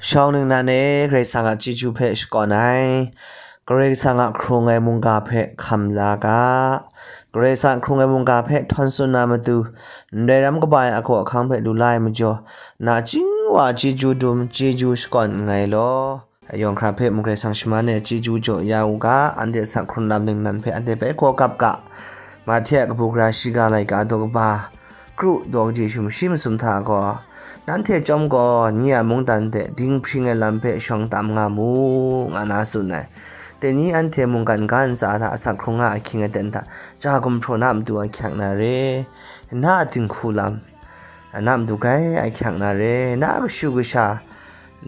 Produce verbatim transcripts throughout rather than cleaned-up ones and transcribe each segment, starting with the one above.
Shawng ningnan e, Karai Kasang a chyeju hpe shakawn ai, Karai Kasang a hkrung ai mungga hpe hkam la ga, Karai Kasang a hkrung ai mungga hpe htawn tsun na matu, ndai ram kaba ai ahkaw ahkang hpe lu la ai majaw, nachying wa chyeju dum, chyeju shakawn nngai law. Yawng hkra hpe mung Karai Kasang shaman e chyeju jaw ya u ga, anhte asak hkrun lam ningnan hpe anhte bai hkaw gap ga. Mahte a kabu gara shiga laika daw kaba, kru daw kaji shum shi masum hta gaw, nanhte chyawm gaw ni a mungdan hte dinghpring ai lam hpe shawng tam nga mu, nga na tsun ai. Dai ni anhte mungkan ga ntsa hta asak hkrung a ahkying aten hta, ja gumhpraw na matu ahkyak na re, na a dinghku lam, na matu grai ahkyak na re, na a kashu kasha,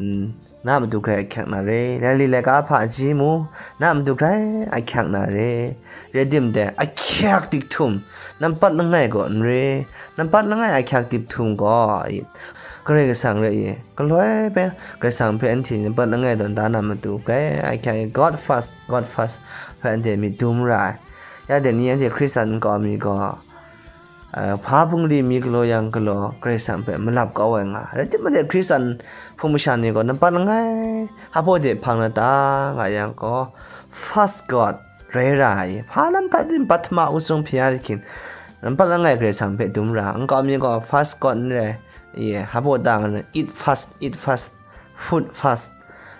mm, na matu grai ahkyak na re, laili laika hpaji mu, na matu grai ahkyak na re. Rai timung, ahkyak dik htum, nampat langai gaw n re, nampat langai ahkyak dik htum gaw, Karai Kasang rai i, galoi hpe, Karai Kasang hpe anhte nampat langai tawn da na matu grai ahkyak i, God first, God first hpe anhte myit dum ra ai. Ya dai ni anhte Hkristan nkau mi gaw, eh, hpa bungli mi galaw yang galaw, Karai Kasang hpe malap kau ai nga. Rai timung, Hkristan hpung masha ni gaw nampat langai, hpa baw de hpang na ta nga yang gaw, first God rai ra ai. Hpa lam hta din pahtama usung hpya hkin, nampat langai Karai Kasang hpe dum ra, nkau mi gaw first God n rai, ye, hpa baw ta nga, eat fast, eat fast, food fast.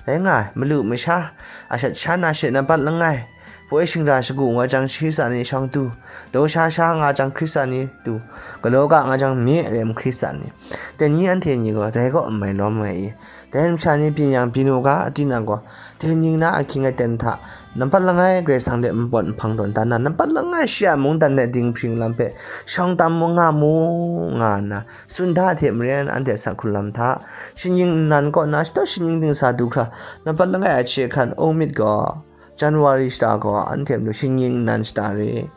Rai nga ai, malu masha, ashat sha na she nampat langai, poi shingra shagu nga jang Hkristan ni shawng du, daw sha sha nga jang Hkristan ni du, galaw ga nga jang me rem Hkristan ni. Dai ni anhte ni gaw dai kaw n mai lawm ai i. Dai masha ni byin yang byin u ga, tinang gaw, dai ning na ahkying aten hta, nampat langai Karai Kasang de npawt nhpang tawn dan na, nampat langai shi a mungdan de dinghpring lam hpe shawng tam mu nga mu, nga nna, tsun da hte maren anhte asak hkrun lam hta, shinggyim nnan kaw na shadaw shinggyim dingsa du hkra, nampat langai a hkye hkan August gaw, January shata gaw anhte matu shinggyim nnan shata re.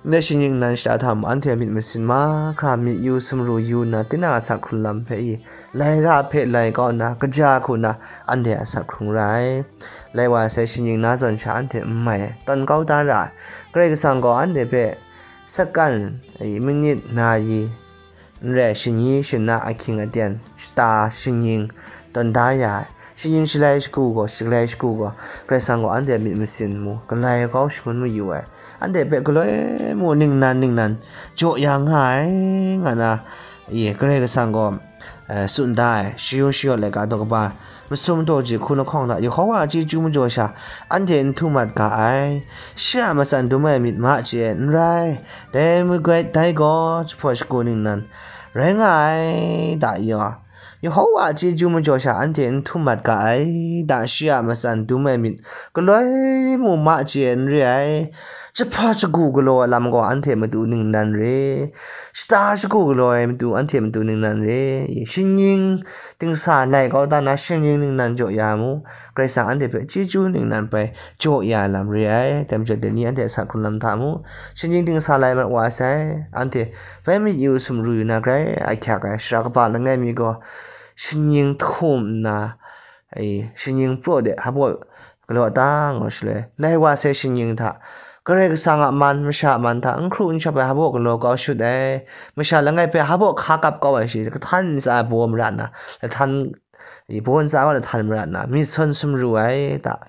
Ndai shinggyim nnan shata hta mung anhte myit masin mahkra myit yu sumru yu nna, tinang asak hkrun lam hpe i, lai ra hpe lai kau nna, kaja hku nna, anhte asak hkrung ra ai. Lai wa sai shinggyim na zawn sha anhte n mai, tawn kau da ra ai. Karai Kasang gaw anhte hpe sakan, i, minit, na yi, n rai, shani shana ahkying aten, shata shinggyim tawn da ya ai. Shinggyim shalai shagu gaw, shalai shagu gaw, Karai Kasang gaw anhte myit masin mu, galai kau shangun mayu ai. Anhte hpe galoi mu ningnan ningnan jaw ya nga ai, nga na, ye, Karai Kasang gaw, eh, tsun da ai, shayaw shayaw laika daw kaba, masum mataw ji hku lahkawng hta, Yehova a chyeju majaw sha, anhte n htum mat ga ai. Shi a matsan dum ai myit ma chye n rai, dai magwai dai gaw jahpawt shagu ningnan rai nga ai, da yaw. Yehova a chyeju majaw sha anhte n htum mat ga ai, da shi a matsan dum ai myit galoi mu ma chye n re ai. Jahpawt shagu galaw ai lam gaw anhte matu ningnan re, shata shagu galaw ai matu anhte matu ningnan re, shinggyim dingsa lai kau da na shinggyim ningnan jaw ya mu, Karai Kasang anhte hpe chyeju ningnan bai jaw ya ai lam re ai. Dai majaw dai ni anhte asak hkrun lam hta mu, shinggyim dingsa lai mat wa sai, anhte bai myit yu sumru yu na grai ahkyak ai, sara kaba langai mi gaw shinggyim hkum nna, ai, shinggyim praw de hpa baw galaw ta nga shaloi, lai wa sai shinggyim hta, Karai Kasang a man, masha a man hta n hkru n shap ai hpa baw galaw kau shut ai. Masha langai hpe hpa baw hka kap kau ai shi, kahtan ntsa baw mara nna, lahtan, i, baw ntsa wa lahtan mara nna, myit sawn sumru ai ta.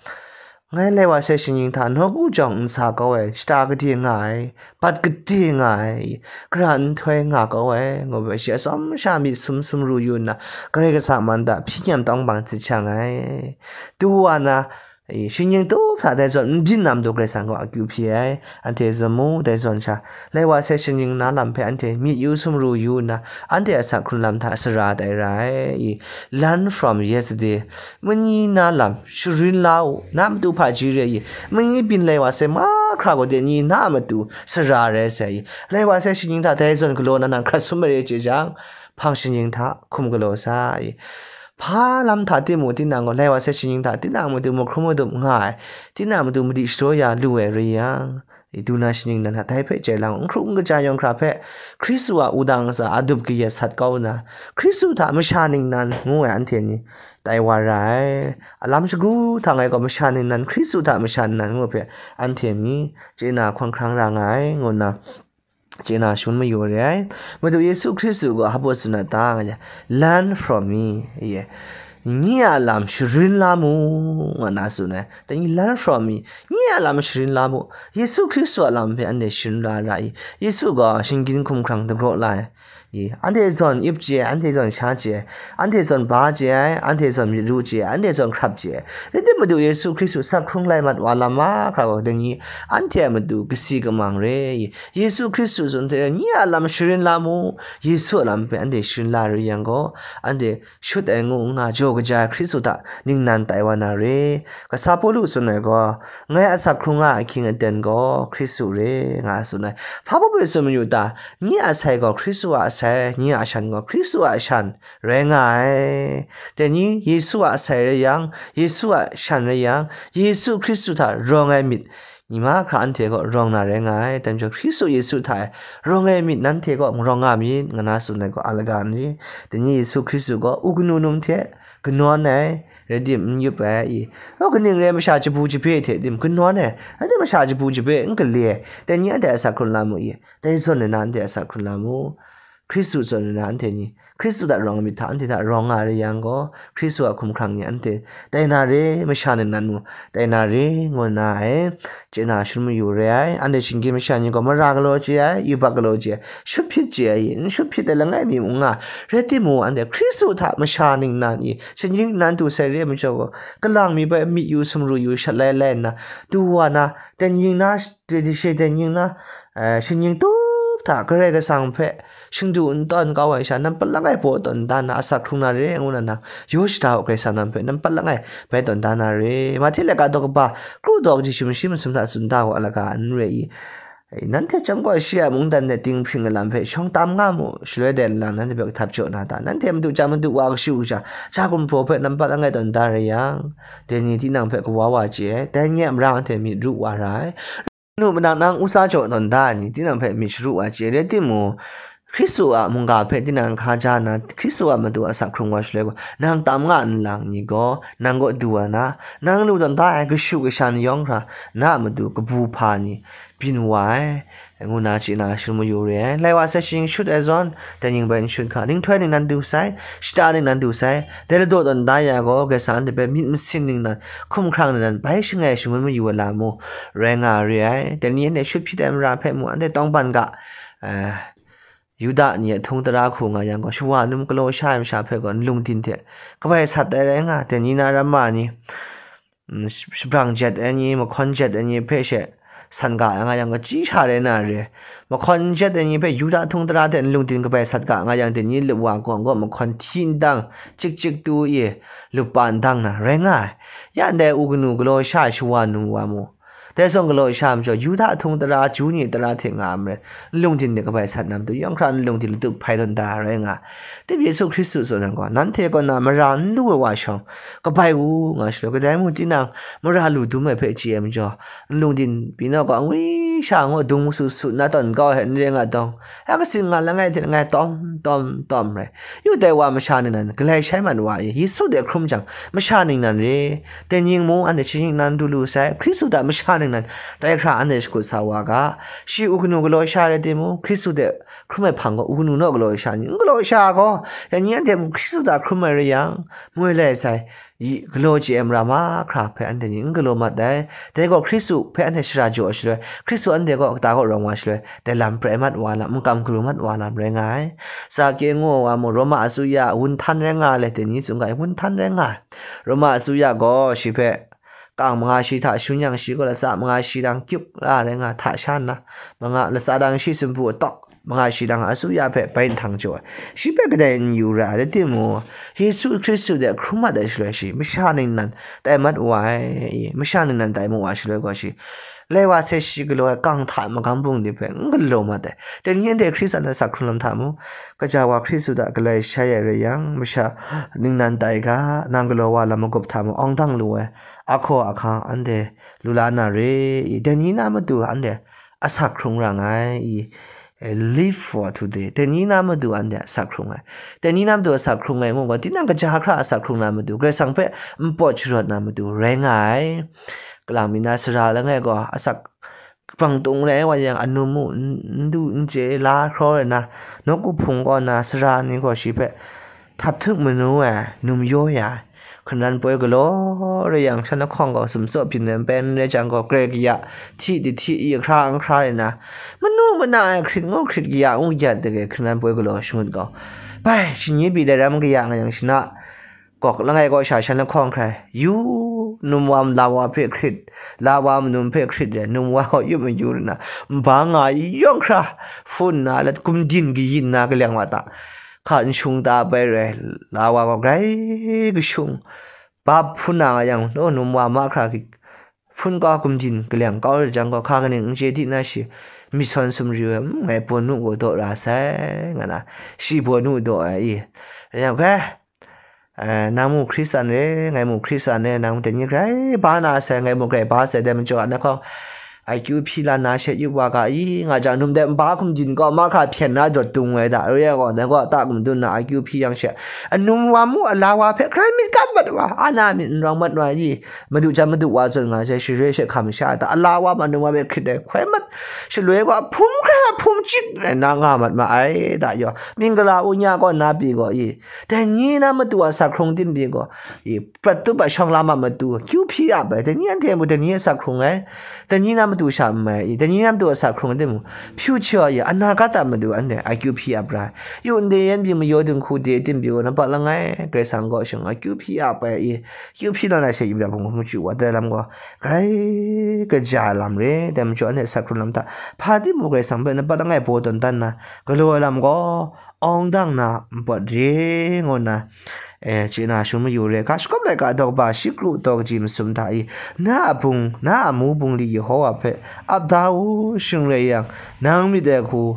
Ngai lai wa sai shinggyim hta nawku jawng ntsa kau ai, shata gade nga ai, bat gade nga ai, gara nhtoi nga kau ai, ngu ai shi atsawm sha myit sum sumru yu nna, Karai Kasang a man hta hpyi kyam tawng bang sit shang ai. Tu wa na, i, shinggyim tup hta dai zawn n byin na matu Karai Kasang gaw akyu hpyi ai, anhte zawn mu, dai zawn sha, lai wa sai shinggyim na lam hpe anhte myit yu sumru yu nna, anhte asak hkrun lam hta sara tai ra ai, i, learn from yesterday. Mani na lam sharin la u, na matu hpaji re i, mani byin lai wa sai mahkra gaw dai ni na a matu sara rai sai i, lai wa sai shinggyim hta dai zawn galaw na nang hkrat sum ai re chye jang, hpang shinggyim hta hkum galaw sa i, hpa lam hta timung tinang gaw, lai wa sai shinggyim hta tinang matu mahkrum madup nga ai, tinang matu madi shadaw ya lu ai rai yang, i, du na shinggyim nan hta dai hpe chye lang, n hkru n kaja yawng hkra hpe, Hkristu a wudang ntsa adup kayat sat kau nna, Hkristu hta masha ningnan ngu ai anhte ni tai wa ra ai. Alam shagu hta ngai gaw masha ningnan, Hkristu hta masha ningnan ngu hpe anhte ni chye na hkawng hkrang ra nga ai, ngu nna chye na shangun mayu re ai. Madu Yesu Hkristu gaw hpa baw tsun na ta nga, learn from me, ye. nye a lam sharin la mu, nga na tsun ai. Dai ni lan hpraw mi, nye a lam sharin la mu. Yesu Hkristu a lam hpe anhte sharin la ra i? Yesu gaw shinggyim hkumhkrang dagraw la ai. I, anhte zawn ip chye ai, anhte zawn sha chye ai, anhte zawn ba chye ai, anhte zawn myit ru chye ai, anhte zawn hkrap chye ai. Rai timung, Madu Yesu Hkristu asak hkrung lai mat wa lam mahkra gaw, dai ni anhte a matu kasi kamang re i? Yesu Hkristu tsun hte nye a lam sharin la mu. Yesu a lam hpe anhte sharin la rai yang gaw, anhte shut ai ngu n nga, jaw kaja ai Hkristu hta ningnan tai wa na re. Kasa Pawlu tsun ai gaw, ngai asak hkrung a ahkying aten gaw Hkristu re, nga tsun ai. Hpa baw bai tsun mayu ta? Nye a sai gaw Hkristu a sai, nye a shan gaw Hkristu a shan rai nga ai. Dai ni Yesu a sai rai yang, Yesu a shan rai yang, Yesu Hkristu hta rawng ai myit ni mahkra anhte gaw rawng na rai nga ai. Dai majaw Hkristu Yesu hta e rawng ai myit nanhte gaw marawng nga myit, nga na tsun ai gaw a laga n ri? Dai ni Yesu Hkristu gaw u kanu num hte kanawn ai, rai tim n yup ai i? Kaning rai masha jabu jabe hte tim kanawn ai, rai tim masha jabu jabe n gale ai, dai ni anhte asak hkrung la mu i? Dai zawn na anhte asak hkrung la mu. Hkristu zawn na anhte ni Hkristu hta rawng ai myit hta, anhte hta rawng nga rai yang gaw, Hkristu a hkumhkrang ni anhte tai na re, masha ningnan mung tai na re, ngu na ai, chye na shalum mayu re ai. Anhte shinggyim masha ni gaw mara galaw chye ai, yubak galaw chye ai, shut hpyit chye ai, n shut hpyit ai langai mi mung nga, rai timung, anhte Hkristu hta masha ningnan i, shinggyim ningnan du sai re ai majaw gaw, kalang mi bai myit yu, sumru yu, shat lai lai nna, du wa na, dan yin na, shade shade yin na, eh, shinggyim tup hta Karai Kasang hpe shingdu n tawn kau ai sha, nampat langai baw tawn da na, asak hkrung na re, ngu na nang, yaw shada u, Karai Kasang nang hpe nampat langai bai tawn da na re. Mahte laika daw kaba, kru daw kaji, shim shi masum hta tsun da u, a laga n re i? Nanhte chyawm gaw shi a mungdan de dinghpring ai lam hpe shawng tam nga mu, shaloi dai lang nanhte hpe kahtap jaw na ta? Nanhte madu ja madu wa kashu kasha, ja gumhpraw hpe nampat langai tawn da rai yang, dai ni tinang hpe kawa wa chye ai, dai nye a mara anhte myit ru wa ra ai. Nu manang nang usa jaw tawn da ai ni tinang hpe myit sharu wa chye ai rai timung, Hkristu a mungga hpe tinang hkaja na, Hkristu a matu asak hkrung wa shaloi gaw, nang tam nga nlang ni gaw, nang kaw du wa na, nang lu tawn da ai kashu kasha ni yawng hkra, na a matu kabu hpa ni byin wa ai, ngu na chye na shalum mayu re ai. Lai wa sai shing shut ai zawn, dai ning bai n shut hka, ninghtoi ningnan du sai, shata ningnan du sai, dai ladaw tawn da ya gaw, Karai Kasang anhte hpe myit masin ningnan, hkumhkrang ningnan bai shangai shangun mayu ai lam mung rai nga re ai. Dai ni anhte shut hpyit ai mara hpe mung, anhte tawngban ga, eh, Yuda ni a htung tara hku nga yang gaw, shawa num galaw sha ai masha hpe gaw, nlung din hte kabai sat ai rai nga, dai ni na ramma ni, mm, sh-, shabrang jet ai ni, mahkawn jet ai ni hpe she san ga ai nga yang gaw, chyi sha rai na re. Mahkawn jet ai ni hpe Yuda htung tara hte nlung din kabai sat ga nga yang, dai ni lup wa gaw, gaw mahkawn hti ndang, chik chik tu i, lup pa ndang na rai nga ai. Ya ndai u kanu galaw sha ai shawa num wa mu. Dai zawn galaw sha ai majaw, Yuda htung tara, Ju ni tara hte nga ai marai, nlung din de kabai sat na matu, yawng hkra nlung din latup hpai tawn da rai nga. Dip Yesu Hkristu tsun ai gaw, nanhte kaw na mara n lu ai wa shawng, kabai u, nga shaloi, kadai mung tinang mara lu dum ai hpe chye ai majaw, nlung din pyi naw gaw, angwi sha ngu dung su su na tawn kau ai hte n re nga dawng, ya kasin nga langai hte langai tawm tawm tawm rai. Yu dai wa masha ni nan galai shai mat wa i, Yesu de hkrum jang, masha ningnan re, dai ning mung anhte shi ningnan du lu sai, Hkristu hta masha ningnan tai hkra anhte shakut sa wa ga. Shi u kanu galaw sha rai timung, Hkristu de hkrum ai hpang gaw, u kanu naw galaw sha ni, n galaw sha gaw, dai ni anhte mung Hkristu hta hkrum ai rai yang, moi lai sai, i, galaw chye ai mara mahkra hpe anhte ni n galaw mat ai. Dai gaw Hkristu hpe anhte shara jaw ai shaloi, Hkristu anhte gaw kata kaw rawng wa shaloi, dai lam prai mat wa lam, n kam galu mat wa lam rai nga ai. Zake ngu ai wa mung, Roma asuya a wunhtan rai nga ai, dai ni tsun ga ai, wunhtan rai nga ai. Roma asuya gaw shi hpe kang manga shi hta shun yang, shi gaw latsa manga shi dang kyuk la rai nga, hta sha nna, manga, latsa dang shi sumpu atawk manga shi dang asuya hpe bai nhtang jaw ai. Shi hpe kadai n yu ra ai, rai timung, Yesu Hkristu de hkrum mat ai shaloi shi, masha ningnan tai mat wa ai, masha ningnan tai mu wa shaloi gaw shi, lai wa sai shi galaw ai kang hta magam bung ni hpe n galaw mat ai. Dai ni anhte Hkristu a asak hkrung lam hta mung, kaja wa Hkristu hta galai shai ai rai yang, masha ningnan tai ga, nang galaw wa lam magup hta mung awng dang lu ai, ahkaw ahkang anhte lu la na re i? Dai ni na matu anhte asak hkrung ra nga ai i? Live for today. Dai ni na matu anhte asak hkrung ai. Dai ni na matu asak hkrung ai ngu gaw, tinang kaja hkra asak hkrung na matu, Karai Kasang hpe npawt sharawt na matu rai nga ai. Kalang mi na sara langai gaw, asak bang tung rai wa yang, anum mu n, n du n chye la hkraw ai na, nawku hpung kaw na sara ni gaw shi hpe htap htuk manu ai, num yaw ya ai. hkungran poi galaw rai yang, shan lahkawng gaw sumtsaw byin ai npen rai jang gaw, grai kaya, hti dihti i hkra n hkra rai na, manu mana ai hkrit ngu hkrit kaya ngu yat de ge hkungran poi galaw shangut gaw, bai, shani pyi dai ram kaya nga yang, shana gawk langai kaw sha shan lahkawng hkrai, yu, num wa mala wa hpe hkrit, la wa manum hpe hkrit rai, num wa gaw yup mayu rai na, nba nga yawng hkra, hpun na, lat gumdin kayin na, kalyang wa ta, hka n shung ta bai rai, la wa gaw grai kashung, bap hpun na nga yang, law num wa mahkra hpun kau gumdin kalyang kau rai jang gaw, hka kaning n chye di na shi, myi sawn sumri ai, "Mm, ngai pawnu gaw daw ra sai," nga na, shi pawnu daw ai i, rai yang hpe, eh, nang mu Hkristan re, ngai mu Hkristan re, nang dai ni grai ba na sai, ngai mu grai ba sai, dai majaw, na hkawng akyu hpyi la na she yup wa ga i, nga jang, num de nba hkum din kaw mahkra hpyen na dawt dung ai da, re ai gaw, dai gaw ta kum dun na akyu hpyi yang she, anum wa mu, ala wa hpe grai myit kam mat wa, ana myit n rawng mat wa i, madu jan madu wa zawn nga she, share she hkam sha da, ala wa ma, anum wa hpe hkrit ai hkoi mat, shaloi gaw hpum hkra hpum chyit rai na nga mat ma ai da yaw, mingala u nya gaw na pyi gaw i, dai ni na matu a sak hkrung tim pyi gaw i, prat tup a shawng lam a matu, kyu hpyi ap ai, dai ni anhte mung dai ni a sak hkrung ai, dai ni na matu sha n mai i, dai ni na matu a sak hkrung ai timung, future i, anakat a matu anhte akyu hpyi ap ra ai. Yu ndai yan pyi mayaw dinghku de tim pyi gaw, nampat langai Karai Kasang kaw shang akyu hpyi ap ai i, kyu hpyi la na she, yu ya hpung hpung chyu wa, dai lam gaw grai kaja ai lam re, dai majaw anhte sak hkrung lam hta hpa timung Karai Kasang hpe nampat langai baw tawn dan na, galaw ai lam gaw awng dang na npawt re, ngu nna, e, chye na shangun mayu re. Ga shagawp laika daw kaba shi kru daw kaji masum hta i, na a bung, na a mu bungli Yehowa hpe ap da u, shing rai yang, nang myit ai hku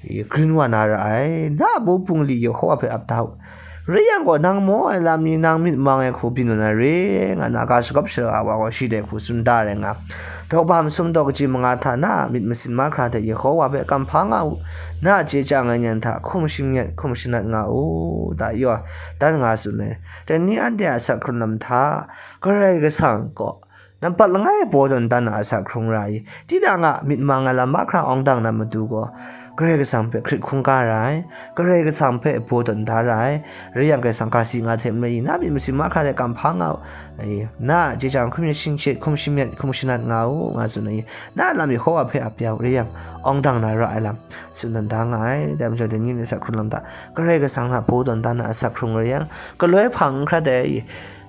i, grin wa na ra ai, na a mu bungli Yehowa hpe ap da u. Rai yang gaw, nang maw ai lam ni, nang myit mang ai hku byin wa na re, nga na ga shagawp shara wa gaw shi dai hku tsun da rai nga. Daw kaba masum daw kaji manga hta na a myit masin mahkra hte Yehowa hpe kamhpa nga u, na a chye chyang ai nyan hta hkum shamyet hkum shanat nga u, da yaw dan nga tsun ai. Dai ni anhte a sak hkrung lam hta Karai Kasang gaw nampat langai baw tawn dan na a sak hkrung ra i, tinang a myit mang ai lam mahkra awng dang na matu gaw, Karai Kasang hpe hkrit hkungga ra ai, Karai Kasang hpe baw tawn da ra ai, rai yang Karai Kasang ga si nga hte n rai i, na myit masin mahkra hte kamhpa nga u, ai, na a chye chyang hkum shamyet hkum shanat nga u, nga tsun ai, na a lam Yehowa hpe ap ya u, rai yang awng dang na ra ai lam tsun dan da nga ai. Dai majaw, dai ni a sak hkrung lam hta Karai Kasang hta baw tawn dan na a sak hkrung rai yang, galoi hpang n hkrat ai,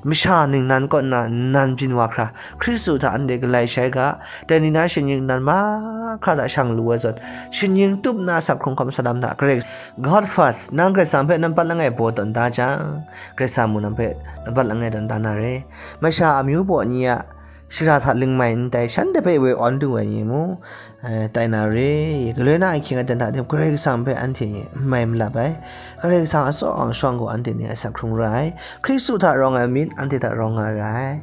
masha ningnan kaw nna nnan byin wa hkra, Hkristu hta anhte galai shai ga, dai ni na shaning nan mahkra hta shang lu ai zawn, shaning tup nna sak hkrung hkawm salam hta, Karai, God first, nang Karai Kasang hpe nampat langai baw tawn da jang, Karai Kasang mung nang hpe nampat langai tawn da na re. Masha amyu baw ni a shara hta ling mai n tai, shanhte hpe woi awn du ai ni mung, eh, tai na re. Galoi na ahkying aten hta teng Karai Kasang hpe anhte ni n mai malap ai. Karai Kasang a tsawng shawng gaw anhte ni a sak hkrung ra ai. Hkristu hta rawng ai myit anhte hta rawng nga ra ai.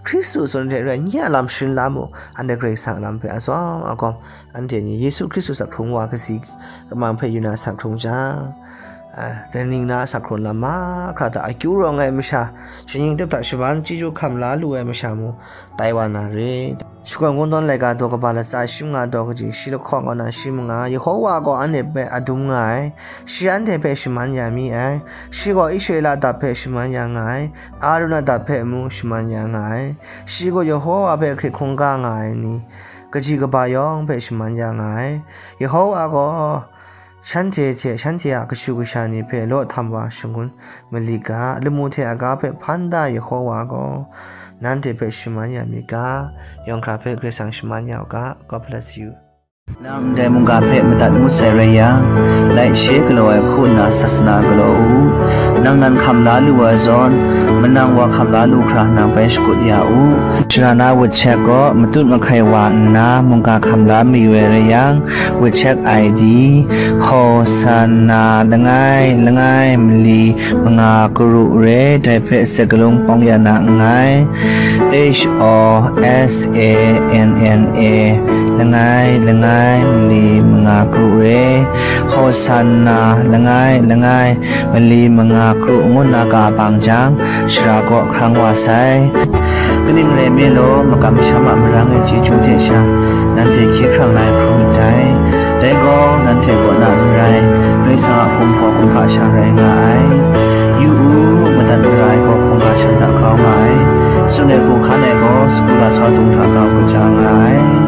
Hkristu tsun hte rai, nye a lam sharin la mu, anhte Karai Kasang a lam hpe a tsawm a gawm, anhte ni Yesu Hkristu sak hkrung wa kasi kamang hpe yu na sak hkrung jang, a, dai ning na sak hkrung lam mahkra hta akyu rawng ai masha, shaning tup hta shaban chyeju hkam la lu ai masha mung, tai wa na re. Shakawn Kungdawn laika daw kaba latsa shi manga daw kaji shi lahkawng kaw na shi manga, Yehowa gaw anhte hpe adum nga ai, shi anhte hpe shaman ya mi ai, shi gaw Israela dap hpe shaman ya nga ai, Aruna dap hpe mung shaman ya nga ai, shi gaw Yehowa hpe hkrit hkungga nga ai ni, kaji kaba yawng hpe shaman ya nga ai. Yehowa gaw shanhte hte shanhte a kashu kasha ni hpe law htam wa shangun mali ga, lamu hte aga hpe hpan da Yehowa gaw nanhte hpe shaman ya mi ga, yawng hkra hpe Karai Kasang shaman ya u ga. God bless you. Nang ndai mungga hpe madat ngut sai rai yang, lai she galaw ai hku nna sasana galaw u. Nang nan hkam la lu ai zawn, manang wa hkam la lu hkra nang bai shakut ya u. Shara na wut shek gaw matut mahkai wa nna mungga hkam la mayu ai rai yang, wut shek I D, Hosanna langai langai mali manga karu re, dai hpe sakalung pawng ya na nngai. H O S A N N A, langai langai mali manga karu re, Hosanna langai langai mali manga karu ngu nna ga bang jang, shara kaw hkrang wa sai. Kaning rai nme law, makam masham a marang e chyeju hte sha, nanhte hkye hkrang na ai hkrum ndai. Dai gaw, nanhte kaw na n rai, Karai Kasang a hpung hpaw hkungga sha rai nga ai. Yu u, madat mara ai gaw hkungga shan hta kau sagu lasau dung hta grau kaja nga ai.